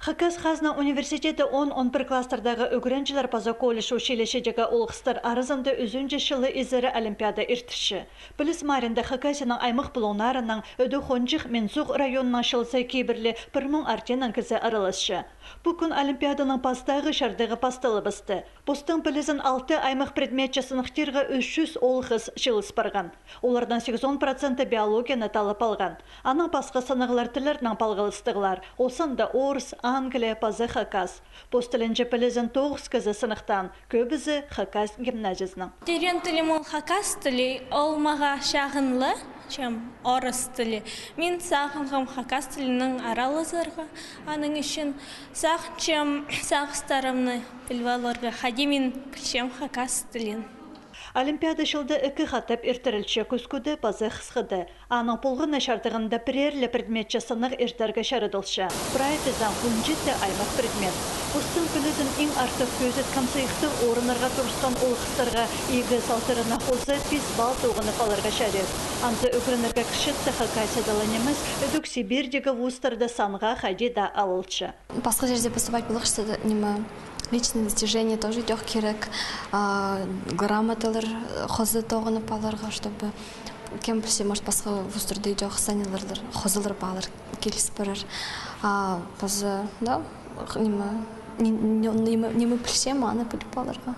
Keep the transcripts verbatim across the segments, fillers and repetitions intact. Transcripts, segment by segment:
Хакас хазна университеті он, он пір класстардағы ӱгренҷілер паза колледж училищедегі олғыстар аразында ӱзінҷі чылы изері олимпиада иртірче. Піліс маринда Хакасияның аймах пулуңнарынаң, ідӧк хонҷых Минзуғ районнаң чылза кибірлі пір муң артинаң кізі араласча. Пу кӱн олимпиаданың пастағы чардығы пасталыбысты. Постың пілізін алты аймах предметче сыныхтирға ӱс чӱс оол-хыс чыылыс парған. Олардаң сигізон проценті биологияны таллап алған. Анаң пасха сынағлар тіллернең палғалыстығлар, ол санда орыс, англия паза хакас. Пос тілінҷе пілізін тоғыс кізі сыныхтаан, кӧбізі хакас гимназиязынаң. Тӧреен тілім ол хакас тілі, ол мағаа чағын ла, чем орыс тілі. Мин сағынғам хакас тілінең аралазарға, аның ӱчӱн сағынчам сағыстарымны піліп аларға, хайди мин пілчем хакас тілін. Олимпиада чылда ікі хатап иртірілче: кӱскӱде паза хысхыда. Аның полған на чардығында пірер ле предметче сынағ иртерге чарадылча. Прай тізең, он читі аймах предмет. Постың пілізін иң артых кӧзіткем сыйыхтығ орыннарға турысхан олғыстарға игі салтарына хоза пис балл тоғынып аларға чарир. Анда ӱгренерге кірчетсе, Хакасияда ла нимес, ідӧк Сибирьдегі вузтарда санға хайди даа алылча. Пасха чирде поступать поларға, что-то, ниме, личные достижения тоже идӧк кирек, а, грамоталар, э, хоза тоғынып аларға, чтобы, кем пілче, может, пасха вузтарда идӧк саннар, хозалар, баллар киліс парар. А паза, да, х-, ниме, ни-, ни-, ниме, ниме пілчем, аны піліп аларға.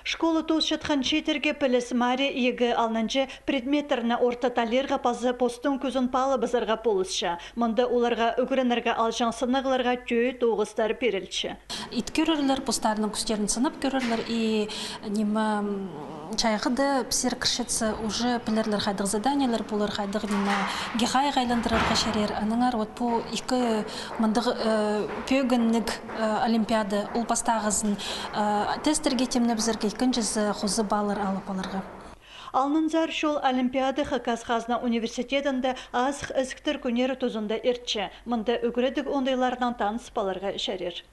Школа тоосчатхан чииттерге піліс мари игі алнынҷа предметтерні орта талирға паза постың кӱзін паалабызарға полысча. Мында оларға ӱгренерге алҷаң сынағларға тӧӧй тоғыстар пирілче. Ит кӧрерлер, постарының кӱстерін сынап кӧрерлер, и, ниме, м, чайғыда пісер кірчетсе, уже пілерлер, хайдағ заданиелер полар, хайдағ, ниме, гихайға айландырарға чарир. Аннаңар вот пу ікі мындағ, э, пӧгінніг, э, олимпиада, ол пастағызын, э, тесттерге тимнебізерге, ікінҷізі хоза баллар алып аларға. Алнынзар чол олимпиада Хакас хазна университетінде Азых ізіктер кӱннері тузында иртче. Мында ӱгредіг оңдайларнаң таныс поларға чарир.